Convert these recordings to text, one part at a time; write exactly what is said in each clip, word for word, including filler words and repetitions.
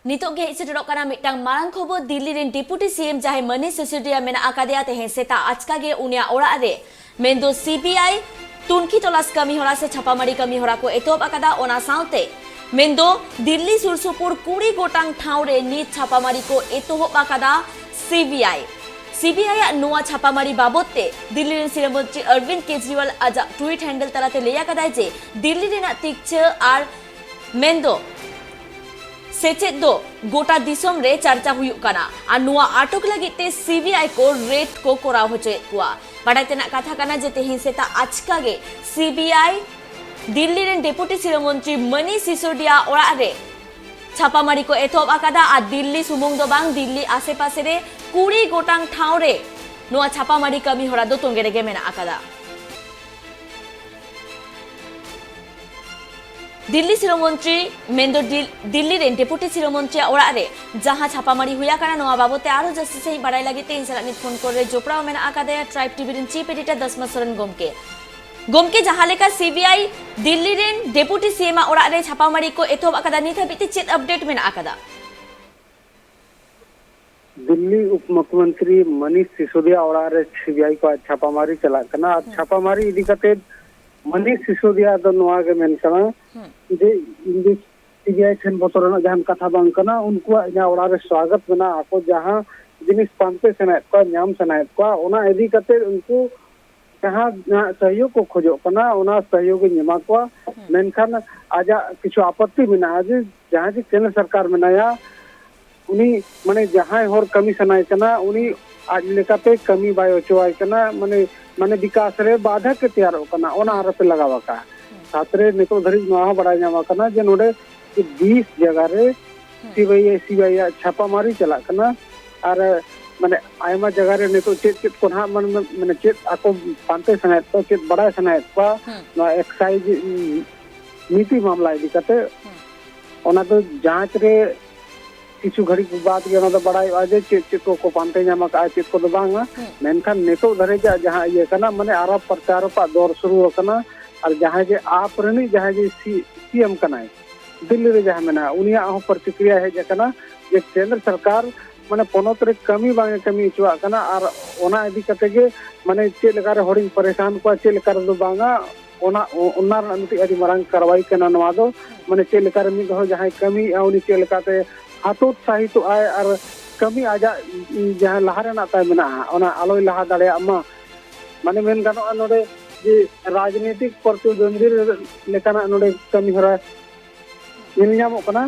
ᱱᱤᱛᱚᱜ ᱜᱮ ᱦᱮᱡ ᱥᱮᱴᱮᱨᱚᱜ ᱠᱟᱱᱟ ᱢᱤᱫᱴᱟᱝ ᱢᱟᱨᱟᱝ ᱠᱷᱚᱵᱚᱨ᱾ ᱫᱤᱞᱞᱤ ᱨᱮᱱ ᱰᱮᱯᱩᱴᱤ ᱥᱤ ᱮᱢ ᱡᱟᱦᱟᱸᱭ ᱢᱟᱱᱤᱥ ᱥᱤᱥᱳᱫᱤᱭᱟ ᱢᱮᱱᱟᱜ ᱟᱠᱟᱫᱮᱭᱟ, ᱛᱮᱦᱮᱧ ᱥᱮᱛᱟᱜ ᱟᱪᱠᱟ ᱜᱮ ᱩᱱᱤᱭᱟᱜ ᱚᱲᱟᱜ ᱨᱮ, ᱢᱮᱱᱫᱚ ᱥᱤ ᱵᱤ ᱟᱭ ᱛᱩᱱᱠᱷᱤ ᱛᱚᱞᱟᱥ ᱠᱟᱹᱢᱤ ᱦᱚᱨᱟ ᱥᱮ ᱪᱷᱟᱯᱟᱢᱟᱨᱤ ᱠᱟᱹᱢᱤ ᱦᱚᱨᱟ ᱠᱚ ᱮᱛᱚᱦᱚᱵ ᱟᱠᱟᱫᱟ᱾ ᱚᱱᱟ ᱥᱟᱶᱛᱮ ᱢᱮᱱᱫᱚ ᱫᱤᱞᱞᱤ ᱥᱩᱨ ᱥᱩᱯᱩᱨ ᱠᱩᱲᱤ ᱜᱚᱴᱟᱝ ᱴᱷᱟᱶ ᱨᱮ ᱱᱤᱛ ᱪᱷᱟᱯᱟᱢᱟᱨᱤ ᱠᱚ ᱮᱛᱚᱦᱚᱵ ᱟᱠᱟᱫᱟ C B I. C B I ᱟᱜ ᱱᱚᱣᱟ ᱪᱷᱟᱯᱟᱢᱟᱨᱤ ᱵᱟᱵᱚᱫ ᱛᱮ ᱫᱤᱞᱞᱤ ᱨᱮᱱ ᱥᱤᱨᱟᱹ ᱢᱚᱱᱛᱨᱤ ᱚᱨᱵᱤᱱᱫ ᱠᱮᱡᱨᱤᱣᱟᱞ ᱟᱡᱟᱜ ᱴᱩᱭᱤᱴ ᱦᱮᱱᱰᱮᱞ ᱛᱟᱞᱟᱛᱮ ᱞᱟᱹᱭ ᱟᱠᱟᱫᱟᱭ ᱡᱮ ᱫᱤᱞᱞᱤ ᱨᱮᱱᱟᱜ ᱛᱤᱠᱪᱷᱟᱹ ᱟᱨ ᱢᱮᱱᱫᱚ ᱥᱮᱪᱮᱫ ᱫᱚ ᱜᱚᱴᱟ ᱫᱤᱥᱚᱢ ᱨᱮ ᱪᱟᱨᱪᱟ ᱦᱩᱭᱩᱜ ᱠᱟᱱᱟ ᱟᱨ ᱱᱚᱣᱟ ᱟᱴᱚᱠ ᱞᱟᱹᱜᱤᱫ ᱛᱮ ᱥᱤ ᱵᱤ ᱟᱭ ᱠᱚ ᱨᱮᱰ ᱠᱚ ᱠᱚᱨᱟᱣ ᱦᱚᱪᱚᱭᱮᱫ ᱠᱚᱣᱟ᱾ ᱵᱟᱰᱟᱭ ᱛᱮᱱᱟᱜ ᱠᱟᱛᱷᱟ ᱠᱟᱱᱟ ᱡᱮ ᱛᱮᱦᱮᱧ ᱥᱮᱛᱟᱜ ᱟᱪᱠᱟ ᱜᱮ ᱥᱤ ᱵᱤ ᱟᱭ ᱫᱤᱞᱞᱤ ᱨᱮᱱ ᱰᱮᱯᱩᱴᱤ ᱥᱤᱨᱟᱹ ᱢᱚᱱᱛᱨᱤ ᱢᱟᱱᱤᱥ ᱥᱤᱥᱳᱰᱤᱭᱟ ᱚᱲᱟᱜ ᱨᱮ ᱪᱷᱟᱯᱟᱢᱟᱨᱤ ᱠᱚ ᱮᱛᱚᱦᱚᱵ ᱟᱠᱟᱫᱟ ᱟᱨ ᱫᱤᱞᱞᱤ ᱥᱩᱢᱩᱝ ᱫᱚ ᱵᱟᱝ, ᱫᱤᱞᱞᱤ ᱟᱥᱮᱯᱟᱥᱮ ᱨᱮ ᱠᱩᱲᱤ ᱜᱚᱴᱟᱝ ᱴᱷᱟᱶ ᱨᱮ ᱱᱚᱣᱟ ᱪᱷᱟᱯᱟᱢᱟᱨᱤ ᱠᱟᱹᱢᱤ ᱦᱚᱨᱟ ᱫᱚ ᱛᱚᱸᱜᱮ ᱨᱮᱜᱮ ᱢᱮᱱᱟᱜ ᱟᱠᱟᱫᱟ᱾ ᱫᱤᱞᱞᱤ ᱥᱤᱨᱟᱹ ᱢᱚᱱᱛᱨᱤ ᱢᱮᱱᱫᱚ ᱫᱤᱞ-, ᱫᱤᱞᱞᱤ ᱨᱮᱱ ᱰᱮᱯᱩᱴᱤ ᱥᱤᱨᱟᱹ ᱢᱚᱱᱛᱨᱤᱭᱟᱜ ᱚᱲᱟᱜ ᱨᱮ ᱡᱟᱦᱟᱸ ᱪᱷᱟᱯᱟᱢᱟᱨᱤ ᱦᱩᱭ ᱟᱠᱟᱱᱟ, ᱱᱚᱣᱟ ᱵᱟᱵᱚᱛ ᱛᱮ ᱟᱨᱚ ᱡᱟᱹᱥᱛᱤ ᱥᱟᱺᱦᱤᱡ ᱵᱟᱲᱟᱭ ᱞᱟᱹᱜᱤᱫ ᱛᱮ ᱤᱧ ᱥᱟᱞᱟᱜ ᱱᱤᱛ ᱯᱷᱳᱱ ᱠᱚᱞ ᱨᱮ ᱡᱚᱯᱲᱟᱣ ᱢᱮᱱᱟᱜ ᱟᱠᱟᱫᱮᱭᱟ ᱴᱨᱟᱭᱤᱵ ᱴᱤᱵᱷᱤ ᱨᱮᱱ ᱪᱤᱯ ᱮᱰᱤᱴᱚᱨ ᱫᱟᱥᱢᱟ ᱥᱚᱨᱮᱱ ᱜᱚᱢᱠᱮ᱾ ᱜᱚᱢᱠᱮ, ᱡᱟᱦᱟᱸ ᱞᱮᱠᱟ ᱥᱤ ᱵᱤ ᱟᱭ ᱫᱤᱞᱞᱤ ᱨᱮᱱ ᱰᱮᱯᱩᱴᱤ ᱥᱤ ᱮᱢ ᱟᱜ ᱚᱲᱟᱜ ᱨᱮ ᱪᱷᱟᱯᱟᱢᱟᱨᱤ ᱠᱚ ᱮᱛᱚᱦᱚᱵ ᱟᱠᱟᱫᱟ, ᱱᱤᱛ ᱦᱟᱹᱵᱤᱡ ᱛᱮ ᱪᱮᱫ ᱟᱯᱰᱮᱴ ᱢᱮᱱᱟᱜ ᱟᱠᱟᱫᱟ? ᱫᱤᱞᱞᱤ ᱩᱯ ᱢᱩᱠᱷᱭᱚᱢᱚᱱᱛᱨᱤ ᱢᱚᱱᱤᱥ ᱥᱤᱥᱳᱫᱤᱭᱟ ᱚᱲᱟᱜ ᱨᱮ ᱥᱤ ᱵᱤ ᱟᱭ ᱠᱚᱣᱟᱜ ᱪᱷᱟᱯᱟᱢᱟᱨᱤ ᱪᱟᱞᱟᱜ ᱠᱟᱱᱟ᱾ ᱟᱨ ᱦᱩᱸ᱾ ᱪᱷᱟᱯᱟᱢᱟᱨᱤ ᱤᱫᱤ ᱠᱟᱛᱮ ᱢᱚᱱᱤᱥ ᱥᱤᱥᱳᱫᱤᱭᱟ ᱫᱚ ᱱᱚᱣᱟ ᱜᱮ ᱢᱮᱱ ᱠᱟᱱᱟ ᱦᱩᱸ᱾ ᱡᱮ ᱤᱧ ᱫᱚ ᱥᱤ ᱵᱤ ᱟᱭ ᱴᱷᱮᱱ ᱵᱚᱛᱚᱨ ᱨᱮᱱᱟᱜ ᱡᱟᱦᱟᱱ ᱠᱟᱛᱷᱟ ᱵᱟᱝ ᱠᱟᱱᱟ᱾ ᱩᱱᱠᱩᱣᱟᱜ ᱤᱧᱟᱹᱜ ᱚᱲᱟᱜ ᱨᱮ ᱥᱣᱟᱜᱚᱛ ᱢᱮᱱᱟᱜᱼᱟ᱾ ᱟᱠᱚ ᱡᱟᱦᱟᱸ ᱡᱤᱱᱤᱥ ᱯᱟᱱᱛᱮ ᱥᱟᱱᱟᱭᱮᱫ ᱠᱚᱣᱟ, ᱧᱟᱢ ᱥᱟᱱᱟᱭᱮᱫ ᱠᱚᱣᱟ, ᱚᱱᱟ ᱤᱫᱤ ᱠᱟᱛᱮ ᱩᱱᱠᱩ ᱡᱟᱦᱟᱸ, ᱡᱟᱦᱟᱸ ᱥᱚᱦᱭᱳᱜᱽ ᱠᱚ ᱠᱷᱚᱡᱚᱜ ᱠᱟᱱᱟ, ᱚᱱᱟ ᱥᱚᱦᱭᱳᱜᱽ ᱤᱧ ᱮᱢᱟ ᱠᱚᱣᱟ᱾ ᱦᱩᱸ᱾ ᱢᱮᱱᱠᱷᱟᱱ ᱟᱡᱟᱜ ᱠᱤᱪᱷᱩ ᱟᱯᱚᱛᱛᱤ ᱢᱮᱱᱟᱜᱼᱟ ᱡᱮ ᱡᱟᱦᱟᱸᱭ ᱡᱮ ᱠᱮᱱᱫᱨᱚ ᱥᱚᱨᱠᱟᱨ ᱢᱮᱱᱟᱭᱟ, ᱩᱱᱤ ᱢᱟᱱᱮ ᱡᱟᱦᱟᱸᱭ ᱦᱚᱲ ᱠᱟᱹᱢᱤ ᱥᱟᱱᱟᱭᱮ ᱠᱟᱱᱟ, ᱩᱱᱤ ᱟᱡ ᱞᱮᱠᱟᱛᱮ ᱠᱟᱹᱢᱤ ᱵᱟᱭ ᱦᱚᱪᱚᱣᱟᱭ ᱠᱟᱱᱟ, ᱢᱟᱱᱮ, ᱢᱟᱱᱮ ᱵᱤᱠᱟᱥ ᱨᱮ ᱵᱟᱫᱷᱟ ᱠᱚ ᱛᱮᱭᱟᱨᱚᱜ ᱠᱟᱱᱟ, ᱚᱱᱟ ᱟᱨᱚᱯᱮ ᱞᱟᱜᱟᱣ ᱟᱠᱟᱫᱼᱟ᱾ ᱦᱩᱸ᱾ ᱥᱟᱛᱨᱮ ᱱᱤᱛᱚᱜ ᱫᱷᱟᱹᱨᱤᱡ ᱱᱚᱣᱟ ᱦᱚᱸ ᱵᱟᱲᱟᱭ ᱧᱟᱢ ᱟᱠᱟᱱᱟ ᱡᱮ ᱱᱚᱰᱮ ᱵᱤᱥ ᱡᱟᱭᱜᱟ ᱨᱮ ᱦᱩᱸ᱾ C B I, C B I ᱟᱜ ᱪᱷᱟᱯᱟᱢᱟᱨᱤ ᱪᱟᱞᱟᱜ ᱠᱟᱱᱟ᱾ ᱟᱨ, ᱢᱟᱱᱮ, ᱟᱭᱢᱟ ᱡᱟᱭᱜᱟ ᱨᱮ ᱱᱤᱛᱚᱜ ᱪᱮᱫ ᱪᱮᱫ ᱠᱚ ᱱᱟᱦᱟᱜ, ᱢᱟᱱᱮ, ᱢᱟᱱᱮ, ᱪᱮᱫ ᱟᱠᱚ ᱯᱟᱱᱛᱮ ᱥᱟᱱᱟᱭᱮᱫ ᱠᱚᱣᱟ, ᱪᱮᱫ ᱵᱟᱲᱟᱭ ᱥᱟᱱᱟᱭᱮᱫ ᱠᱚᱣᱟ, ᱦᱩᱸ᱾ ᱱᱚᱣᱟ ᱮᱠᱥᱟᱭᱤᱡᱽ, ᱩᱸ, ᱱᱤᱛᱤ ᱢᱟᱢᱞᱟ ᱤᱫᱤ ᱠᱟᱛᱮ, ᱦᱩᱸ᱾ ᱚᱱᱟ ᱫᱚ ᱡᱟᱸᱪ ᱨᱮ ᱠᱤᱪᱷᱩ ᱜᱷᱟᱹᱲᱤᱡ ᱵᱟᱫ ᱜᱮ ᱚᱱᱟ ᱫᱚ ᱵᱟᱲᱟᱭᱚᱜᱼᱟ ᱡᱮ ᱪᱮᱫ ᱪᱮᱫ ᱠᱚᱠᱚ ᱯᱟᱱᱛᱮ ᱧᱟᱢ ᱟᱠᱟᱫᱼᱟ, ᱪᱮᱫ ᱠᱚᱫᱚ ᱵᱟᱝᱟ᱾ ᱦᱩᱸ᱾ ᱢᱮᱱᱠᱷᱟᱱ ᱱᱤᱛᱚᱜ ᱫᱷᱟᱹᱨᱤᱡᱟᱜ ᱡᱟᱦᱟᱸ ᱤᱭᱟᱹ ᱠᱟᱱᱟ, ᱢᱟᱱᱮ, ᱟᱨᱚ ᱯᱨᱚᱪᱟᱨᱚᱠᱟᱜ ᱫᱚᱨ ᱥᱩᱨᱩ ᱟᱠᱟᱱᱟ᱾ ᱟᱨ ᱡᱟᱦᱟᱸᱭ ᱡᱮ ᱟᱯ ᱨᱤᱱᱤᱡ ᱡᱟᱦᱟᱸᱭ ᱡᱮ ᱥᱤ-, ᱥᱤ ᱮᱢ ᱠᱟᱱᱟᱭ, ᱫᱤᱞᱞᱤ ᱨᱮ ᱡᱟᱦᱟᱸ ᱢᱮᱱᱟᱜᱼᱟ, ᱩᱱᱤᱭᱟᱜ ᱦᱚᱸ ᱯᱨᱚᱛᱤᱠᱨᱤᱭᱟ ᱦᱮᱡ ᱟᱠᱟᱱᱟ ᱡᱮ ᱠᱮᱱᱫᱨᱚ ᱥᱚᱨᱠᱟᱨ ᱢᱟᱱᱮ ᱯᱚᱱᱚᱛ ᱨᱮ ᱠᱟᱹᱢᱤ ᱵᱟᱝ ᱮ ᱠᱟᱹᱢᱤ ᱦᱚᱪᱚᱣᱟᱜ ᱠᱟᱱᱟ᱾ ᱟᱨ ᱚᱱᱟ ᱤᱫᱤ ᱠᱟᱛᱮ ᱜᱮ ᱢᱟᱱᱮ ᱪᱮᱫ ᱞᱮᱠᱟ ᱨᱮ ᱦᱚᱲᱤᱧ ᱯᱟᱨᱮᱥᱟᱱ ᱠᱚᱣᱟ, ᱪᱮᱫ ᱞᱮᱠᱟ ᱨᱮᱫᱚ ᱵᱟᱝᱟ, ᱚᱱᱟ ᱚᱱᱟ ᱨᱮᱱᱟᱜ ᱢᱤᱫᱴᱤᱡ ᱟᱹᱰᱤ ᱢᱟᱨᱟᱝ ᱠᱟᱨᱣᱟᱭ ᱠᱟᱱᱟ ᱱᱚᱣᱟ ᱫᱚ᱾ ᱢᱟᱱᱮ ᱪᱮᱫ ᱞᱮᱠᱟ ᱨᱮ ᱢᱤᱫ ᱦᱚᱲ ᱡᱟᱦᱟᱸᱭ ᱠᱟᱹᱢᱤᱭᱮᱫᱼᱟ, ᱩᱱᱤ ᱪᱮᱫ ᱞᱮᱠᱟᱛᱮ ᱦᱟᱛᱚᱛ ᱥᱟᱹᱦᱤᱛᱚᱜ ᱟᱭ ᱟᱨ ᱠᱟᱹᱢᱤ ᱟᱡᱟᱜ ᱡᱟᱦᱟᱸ ᱞᱟᱦᱟ ᱨᱮᱱᱟᱜ ᱛᱟᱭ ᱢᱮᱱᱟᱜᱼᱟ, ᱚᱱᱟ ᱟᱞᱚᱭ ᱞᱟᱦᱟ ᱫᱟᱲᱮᱭᱟᱜ ᱢᱟ᱾ ᱢᱟᱱᱮ ᱢᱮᱱ ᱜᱟᱱᱚᱜᱼᱟ ᱱᱚᱰᱮ ᱡᱮ ᱨᱟᱡᱽᱱᱤᱛᱤᱠ ᱯᱨᱚᱛᱤᱫᱚᱱᱫᱤ ᱞᱮᱠᱟᱱᱟᱜ ᱱᱚᱰᱮ ᱠᱟᱹᱢᱤ ᱦᱚᱨᱟ ᱧᱮᱞ ᱧᱟᱢᱚᱜ ᱠᱟᱱᱟ᱾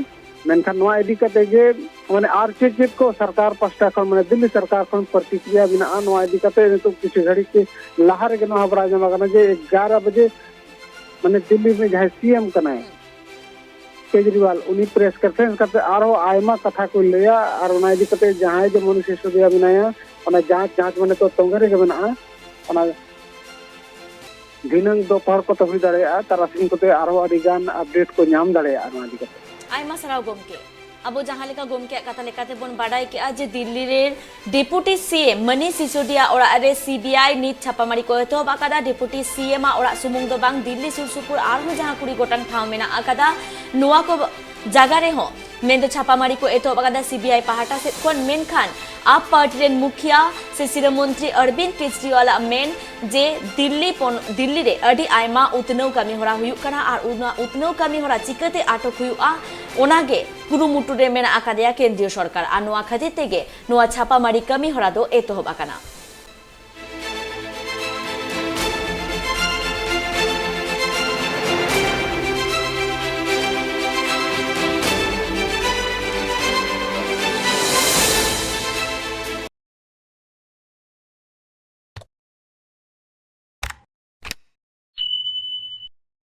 ᱢᱮᱱᱠᱷᱟᱱ ᱱᱚᱣᱟ ᱤᱫᱤ ᱠᱟᱛᱮ ᱡᱮ ᱢᱟᱱᱮ ᱟᱨ ᱪᱮᱫ ᱪᱮᱫ ᱠᱚ ᱥᱚᱨᱠᱟᱨ ᱯᱟᱥᱴᱟ ᱠᱷᱚᱱ, ᱢᱟᱱᱮ ᱫᱤᱞᱞᱤ ᱥᱚᱨᱠᱟᱨ ᱠᱷᱚᱱ ᱯᱨᱚᱛᱤᱠᱨᱤᱭᱟ ᱢᱮᱱᱟᱜᱼᱟ, ᱱᱚᱣᱟ ᱤᱫᱤ ᱠᱟᱛᱮ ᱱᱤᱛᱚᱜ ᱠᱤᱪᱷᱩ ᱜᱷᱟᱹᱲᱤᱡ ᱠᱤ ᱞᱟᱦᱟ ᱨᱮᱜᱮ ᱱᱚᱣᱟ ᱵᱟᱲᱟᱭ ᱧᱟᱢ ᱟᱠᱟᱱᱟ ᱡᱮ ᱮᱜᱟᱨᱚ ᱵᱟᱡᱮ ᱢᱟᱱᱮ ᱫᱤᱞᱞᱤ ᱨᱤᱱᱤᱡ ᱡᱟᱦᱟᱸᱭ ᱥᱤ ᱮᱢ ᱠᱟᱱᱟᱭ ᱠᱮᱡᱨᱤᱣᱟᱞ, ᱩᱱᱤ ᱯᱨᱮᱥ ᱠᱚᱱᱯᱷᱟᱨᱮᱱᱥ ᱠᱟᱛᱮ ᱟᱨᱦᱚᱸ ᱟᱭᱢᱟ ᱠᱟᱛᱷᱟ ᱠᱚᱭ ᱞᱟᱹᱭᱟ᱾ ᱟᱨ ᱚᱱᱟ ᱤᱫᱤ ᱠᱟᱛᱮ ᱡᱟᱦᱟᱸᱭ ᱡᱮ ᱢᱚᱱᱤᱥ ᱥᱤᱥᱳᱫᱤᱭᱟ ᱢᱮᱱᱟᱭᱟ, ᱚᱱᱟ ᱡᱟᱸᱪ ᱡᱟᱸᱪ ᱢᱟᱱᱮ ᱛᱚ ᱛᱚᱸᱜᱮ ᱨᱮᱜᱮ ᱢᱮᱱᱟᱜᱼᱟ᱾ ᱚᱱᱟ ᱫᱷᱤᱱᱟᱹᱝ ᱫᱚᱯᱚᱦᱚᱨ ᱠᱚᱛᱮ ᱦᱩᱭ ᱫᱟᱲᱮᱭᱟᱜᱼᱟ, ᱛᱟᱨᱟᱥᱤᱧ ᱠᱚᱛᱮ ᱟᱨᱦᱚᱸ ᱟᱹᱰᱤ ᱜᱟᱱ ᱟᱯᱰᱮᱴ ᱠᱚ ᱧᱟᱢ ᱫᱟᱲᱮᱭᱟᱜᱼᱟ ᱱᱚᱣᱟ ᱤᱫᱤ ᱠᱟᱛᱮ᱾ ᱟᱭᱢᱟ ᱥᱟᱨᱦᱟᱣ ᱜᱚᱢᱠᱮ᱾ ᱟᱵᱚ ᱡᱟᱦᱟᱸ ᱞᱮᱠᱟ ᱜᱚᱢᱠᱮᱭᱟᱜ ᱠᱟᱛᱷᱟ ᱞᱮᱠᱟᱛᱮ ᱵᱚᱱ ᱵᱟᱰᱟᱭ ᱠᱮᱜᱼᱟ ᱡᱮ ᱫᱤᱞᱞᱤ ᱨᱮ ᱰᱮᱯᱩᱴᱤ ᱥᱤ ᱮᱢ ᱢᱚᱱᱤᱥ ᱥᱤᱥᱳᱫᱤᱭᱟ ᱚᱲᱟᱜ ᱨᱮ ᱥᱤ ᱵᱤ ᱟᱭ ᱱᱤᱛ ᱪᱷᱟᱯᱟᱢᱟᱨᱤ ᱠᱚ ᱮᱛᱚᱦᱚᱵ ᱟᱠᱟᱫᱟ᱾ ᱰᱮᱯᱩᱴᱤ ᱥᱤ ᱮᱢ ᱟᱜ ᱚᱲᱟᱜ ᱥᱩᱢᱩᱝ ᱫᱚ ᱵᱟᱝ, ᱫᱤᱞᱞᱤ ᱥᱩᱨ ᱥᱩᱯᱩᱨ ᱟᱨᱦᱚᱸ ᱡᱟᱦᱟᱸ ᱠᱩᱲᱤ ᱜᱚᱴᱟᱝ ᱴᱷᱟᱶ ᱢᱮᱱᱟᱜ ᱟᱠᱟᱫᱟ, ᱱᱚᱣᱟ ᱠᱚ ᱡᱟᱭᱜᱟ ᱨᱮᱦᱚᱸ ᱢᱮᱱᱫᱚ ᱪᱷᱟᱯᱟᱢᱟᱨᱤ ᱠᱚ ᱮᱛᱚᱦᱚᱵ ᱟᱠᱟᱫᱟ ᱥᱤ ᱵᱤ ᱟᱭ ᱯᱟᱦᱴᱟ ᱥᱮᱫ ᱠᱷᱚᱱ᱾ ᱢᱮᱱᱠᱷᱟᱱ ᱟᱯ ᱯᱟᱨᱴᱤ ᱨᱮᱱ ᱢᱩᱠᱷᱤᱭᱟ ᱥᱤᱥᱤᱨ ᱢᱚᱱᱛᱨᱤ ᱚᱨᱵᱤᱱᱫ ᱠᱮᱡᱨᱤᱣᱟᱞ ᱟᱜ ᱢᱮᱱ ᱡᱮ ᱫᱤᱞᱞᱤ ᱯᱚᱱ-, ᱫᱤᱞᱞᱤ ᱨᱮ ᱟᱹᱰᱤ ᱟᱭᱢᱟ ᱩᱛᱱᱟᱹᱣ ᱠᱟᱹᱢᱤ ᱦᱚᱨᱟ ᱦᱩᱭᱩᱜ ᱠᱟᱱᱟ ᱟᱨ ᱚᱱᱟ ᱩᱛᱱᱟᱹᱣ ᱠᱟᱹᱢᱤ ᱦᱚᱨᱟ ᱪᱤᱠᱟᱹᱛᱮ ᱟᱴᱚᱠ ᱦᱩᱭᱩᱜᱼᱟ, ᱚᱱᱟᱜᱮ ᱠᱩᱨᱩᱢᱩᱴᱩ ᱨᱮ ᱢᱮᱱᱟᱜ ᱟᱠᱟᱫᱮᱭᱟ ᱠᱮᱱᱫᱨᱤᱭᱚ ᱥᱚᱨᱠᱟᱨ᱾ ᱟᱨ ᱱᱚᱣᱟ ᱠᱷᱟᱹᱛᱤᱨ ᱛᱮᱜᱮ ᱱᱚᱣᱟ ᱪᱷᱟᱯᱟᱢᱟᱨᱤ ᱠᱟᱹᱢᱤ ᱦᱚᱨᱟ ᱫᱚ ᱮᱛᱚᱦᱚᱵ ᱟᱠᱟᱱᱟ᱾